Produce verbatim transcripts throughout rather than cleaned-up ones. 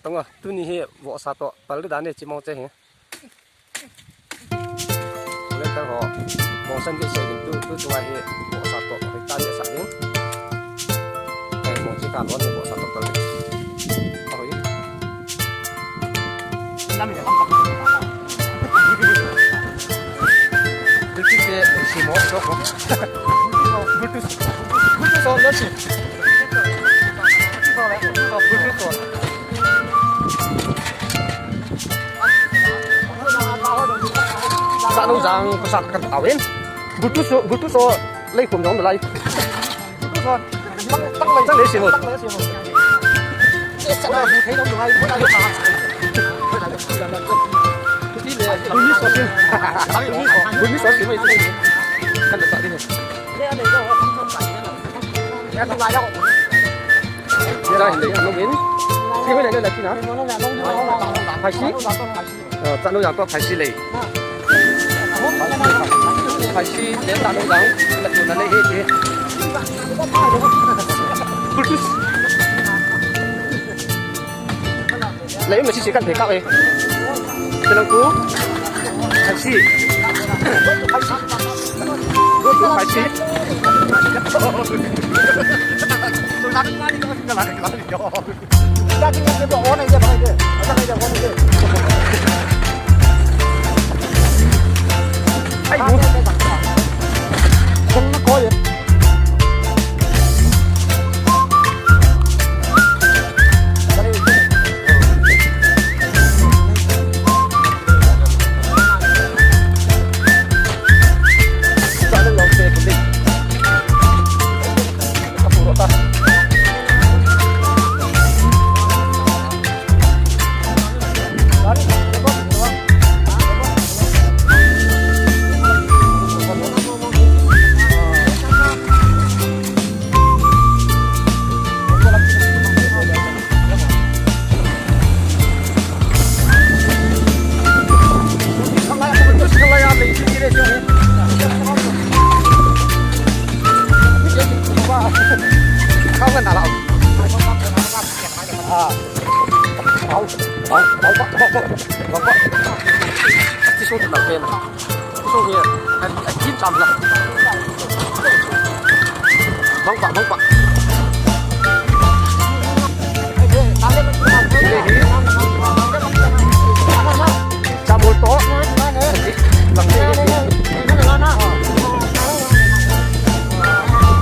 Tong a, tuni hi vohsa toh pal dan e chi mong che hi. Volunteer ho, bongsan ding sei ding tu, tu chunga hi vohsa toh hoi ta ding sa ding. Ai, mong chi ka lon ni vohsa toh pal ding. Ahoi. Bluetooth te si mo so ko. Bluetooth. Bluetooth on lo si. Bluetooth on. Sa nu jang ko sa ka ta win. Bluetooth so, Bluetooth so lei khum jong lai. Bluetooth on. Tang, tang lai, tang lai si mo. Tang lai si mo. Phai si. Aa, tanu yang ko phai si lei. Phai si, le tanu yang, le tu na lei he ti. Bluetooth. Lei ma si si kan pe ka e. Te lang ku. Phai si. Phai si. Bang pa, bang pa. Chamul to. Lang ni.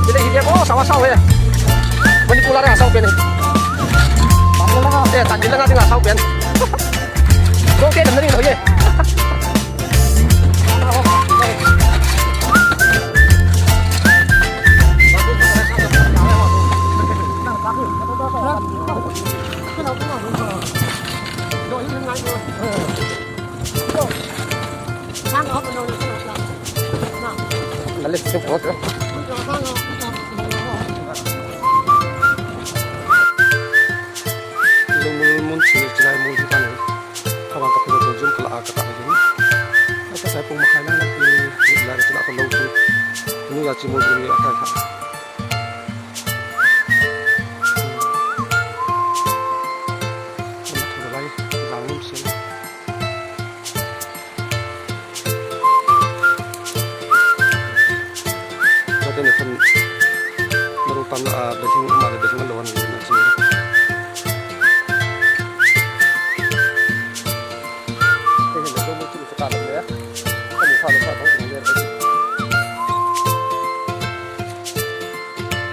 Bile hi dia ko sawa sawa ya. Manipur la sawa pen. Eh, Chandel la sawa pen. Ko ke dan ni lo ye. Lungmul mun chu chilai mun hi tan. Kawang ka phun jong kala ka ta hin. Ka sai pung makhai lang la ki la chila ko lo chu. Nu ya chi mun ni a kai ha. Kati ni pun meru pam la, ah, building, ma le building alon ni na si. Kati ni lo mo tu ka le ya. Kami ka lo ka ko ni le.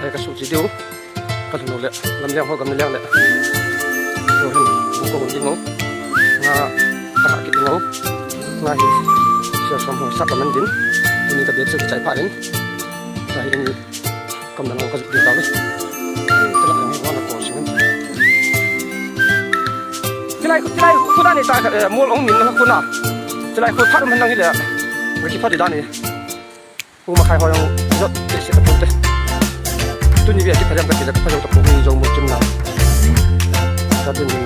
Ai ka su chi diu. Ka lhung le, lam liang ho gam liang le. Ko hin, ko ko ding ho. Nga, ka ha ki ding ho. Nga hi, sia som ho, sa ka man din. Tuni ka bet se chai pa din. Sa hi ni, kam dan ho ka ding ta le. Ka la yang ho na ko sing. Chilai, chilai, khu dan ni ta, eh, mol ong min na khu na. Chilai khu phat man nang hi le. Ngi phat di dan ni. Pu makhai ho jong jot te se ta pun te. Tuni bia ti phajam ka ti la phajam ta pu mi jong mo chim na. Ta tuni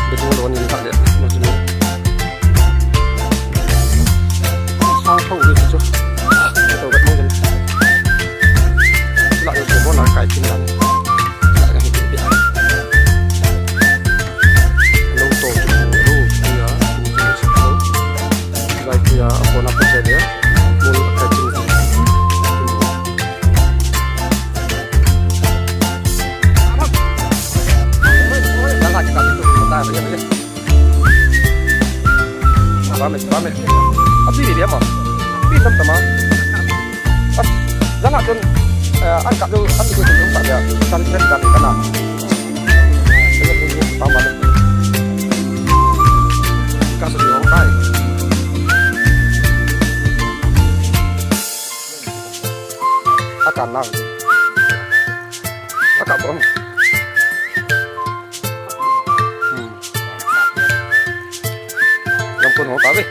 be tu lo ni ka le mo chim. Sa tho ni chu. To ga mo jam. La yo se mo na kai chim na. La ga hi ti bia. Ba me, ba me. Abi bi ma. Bi tam tama. As, jana chun, eh, an ka du, an ko du pa ya. San pen kan kana. Tama. Ka su yo kai. Akan lang. Akan bom. Hmm. Yang pun ho ka ve.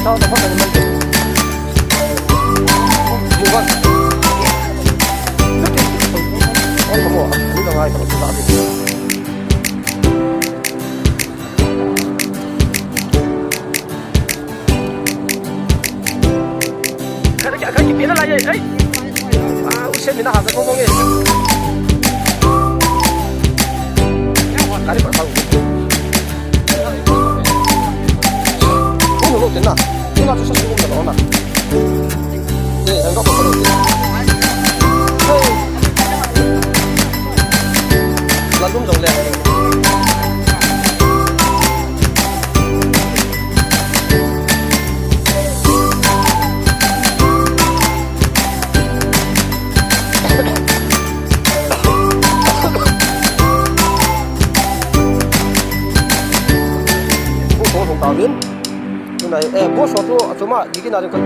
Kha, kha, kha, kipina lai, ai. Ah, u sen mina ha ka ko ko nge. Kari pa pa. Unu lo tena. Tena tu sa su lo na. Eh, ang ko ko lo. Hey. Lalum jong le. Ko ko hong ta vin. Tunai, eh, ko so tu, chuma, gigi na rin ko.